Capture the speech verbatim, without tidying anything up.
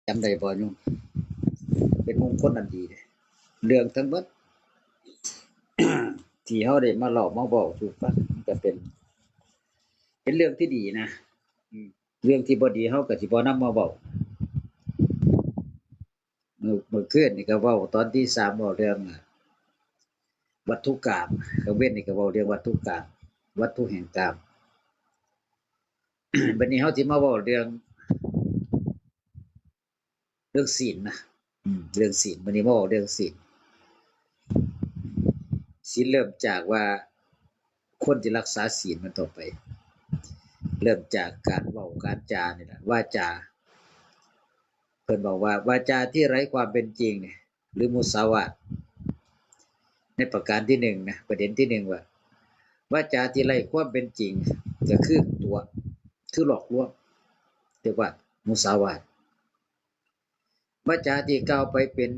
จำได้บ่โยม เป็นมงคลอันดีเด้ เรื่องทั้งหมด ที่เฮาได้มาเล่ามาเว้าสู่ฟัง มันก็เป็น เป็นเรื่องที่ดีนะ อืม เรื่องที่บ่ดีเฮาก็สิบ่นำมาเว้า มื้อ มื้อคืนนี่ก็เว้าตอนตีสาม เว้าเรื่อง วัตถุกรรม กลางเว็นนี่ก็เว้าเรื่องวัตถุกรรม วัตถุแห่งกรรม บัดนี้เฮาสิมาเว้าเรื่อง เรื่องศีลนะ อืม เรื่องศีล บัดนี้มาเว้าเรื่องศีล ศีลเริ่มจากว่า คนที่รักษาศีลมันต่อไป เริ่มจากการเว้าการจานี่แหละ วาจา เพิ่นบอกว่าวาจาที่ไร้ความเป็นจริงเนี่ย หรือมุสาวาท ในประการที่หนึ่งนะ ประเด็นที่หนึ่งว่า วาจาที่ไร้ความเป็นจริง ก็คือตั๋ว คือหลอกลวง เรียกว่ามุสาวาท วาจาที่กล่าวไปเป็น